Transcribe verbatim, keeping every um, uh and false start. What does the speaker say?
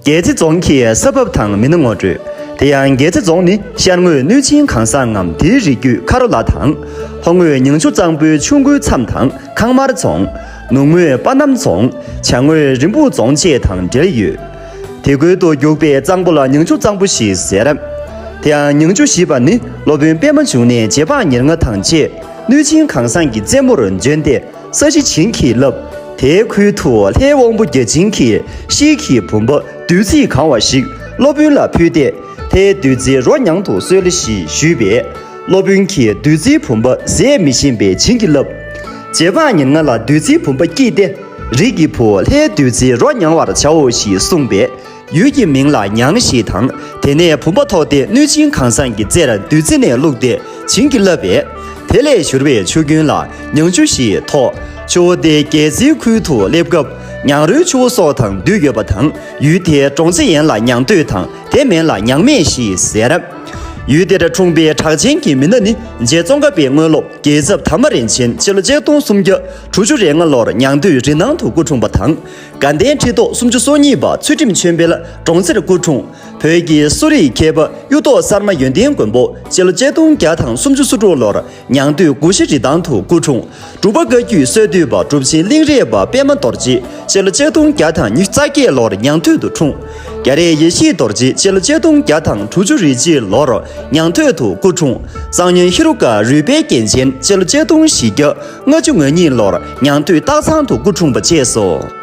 རྒྱལ་རྩེ་རྫོང་གི་ས་བབ་དང་མི་སྣ་ངོ་སྤྲོད། དེ་ཡང་རྒྱལ་རྩེ་རྫོང་ནི་ཤར་ངོས་གནོད་སྦྱིན་གངས་བཟང་ངམ་དེའི་རི་རྒྱུད་ཁ་རོ་ལ་དང་། ལྷོ་ངོས་ཉང་ཆུ་གཙང་པོའི་ཆུ་མགོའི་མཚམས་དང་ཁང་དམར་རྫོང་། ནུབ་ངོས་པ་སྣམ་རྫོང་། བྱང་ངོས་རིན་སྤུངས་རྫོང་བཅས་དང་འབྲེལ་ཡོད། དེ་ཁུལ་དུ་རྒྱུག་པའི་གཙང་པོ་ལ་ཉང་ཆུ་གཙང་པོ་ཞེས་ཟེར། དེ་ཡང་ཉང་ཆུ་ཞེས་པ་ནི་སློབ་དཔོན་པདྨ་འབྱུང་གནས་རྗེ་འབངས་ཉེར་ལྔ་དང་བཅས་གནོད་སྦྱིན་གངས་བཟང་གི་རྩེ་མོར་བྱོན་ཏེ། ས་གཞི་བྱིན་གྱིས་བརླབས། དེའི་ཁུལ་དུ་ལྷའི་དབང་པོ་བརྒྱ་བྱིན་གྱིས་ཤེལ་གྱི་བུམ་པ་བདུད་རྩིས་གང་བ་ཞིག་སློབ་དཔོན་ལ་ཕུལ་ཏེ། ལྷའི་བདུད་རྩི་རོ་མྱང་དུ་གསོལ་ཞེས་ཞུས་པས། སློབ་དཔོན་གྱིས་བདུད་རྩིའི་བུམ་པ་ཟད་མི་ཤེས་པའི་བྱིན་གྱིས་བརླབས། རྗེ་འབངས་ཉེར་ལྔ་ལ་བདུད་རྩིའི་བུམ་པ་བསྐྱེད་དེ། རིགས་ཀྱི་བུ་ལྷའི་བདུད་རྩི་རོ་མྱང་བར་བྱའོ་ཞེས་གསུངས་པས། ཡུལ་གྱི་མིང་ལ་ཉང་ཞེས་དང་། དེ་ནས་བུམ་པ་ཐོགས་ཏེ་གནོད་སྦྱིན་གངས་བཟང་གི་རྩེར་བདུད་རྩི་ནས་བླུགས་ཏེ་བྱིན་གྱིས་བརླབས་པས། དེ་ལས་བཞུར་བའི་ཆུ་རྒྱུན་ལ་ཉང་ཆུ་ཞེས་ཐོགས། ཆུ་བོ་དེ་རྒྱལ་རྩེའི་ཁུལ་དུ་སླེབས་སྐབས་ཉང་རོའི་ཆུ་བོ་སོགས་དང་འདུས་ཡོད་པ་དང་། ཡུལ་དེའི་གྲོང་ཚོ་ཡན་ལ་ཉང་སྟོད་དང་དེ་མན་ལ་ཉང་སྨད་ཞེས་ཟེར། ཡུལ་དེར་འཁྲུངས་པའི་གྲགས་ཅན་གྱི་མི་སྣ་ནི་རྗེ་ཙོང་ཁ་པའི་དངོས་སློབ་རྒྱལ་ཚབ་དར་མ་རིན་ཆེན་སྤྱི་ལོ་ཆིག་སྟོང་སུམ་བརྒྱ་དྲུག་ཅུ་རེ་ལྔ་ལོར་ཉང་སྟོད་རི་ནང་དུ་སྐུ་འཁྲུངས་པ་དང་། དགའ་ལྡན་ཁྲི་ཐོག་སུམ་ཅུ་སོ་གཉིས་པ་ཚུལ་ཁྲིམས་ཆོས་འཕེལ་གྲོང་ཚེར་སྐུ་འཁྲུངས། བོད་ཀྱི་གསོ་རིག་མཁས་པ་གཡུ་ཐོག་གསར་མ་ཡོན་ཏན་མགོན་པོ་སྤྱི་ལོ་ཆིག་སྟོང་བརྒྱ་དང་སུམ་ཅུ་སོ་དྲུག་ལོར་ཉང་སྟོད་གུ་ཤྲི་རི་ཐང་དུ་སྐུ་འཁྲུངས། འབྲུག་པ་བཀའ་བརྒྱུད་སྲོལ་གཏོད་པ་གྲུབ་ཆེན་གླིང་རས་པ་པདྨ་རྡོ་རྗེ་སྤྱི་ལོ་ཆིག་སྟོང་བརྒྱ་དང་ཉི་ཤུ་རྩ་བརྒྱད་ལོར་ཉང་སྟོད་དུ་འཁྲུངས། རྒྱ་རས་ཡེ་ཤེས་རྡོ་རྗེ་སྤྱི་ལོ་ཆིག་སྟོང་བརྒྱ་དང་དྲུག་ཅུ་རེ་གཅིག་ལོར་ཉང་སྟོད་དུ་སྐུ་འཁྲུངས། གསང་ཉུལ་ཧེ་རུ་ཀ་རུས་སྦལ་རྒྱན་ཅན་སྤྱི་ལོ་ཆིག་སྟོང་བཞི་བརྒྱ་ལྔ་བཅུ་ང་གཉིས་ལོར་ཉང་སྟོད་སྟག་ཚང་དུ་སྐུ་འཁྲུངས་པ་བཅས་སོ།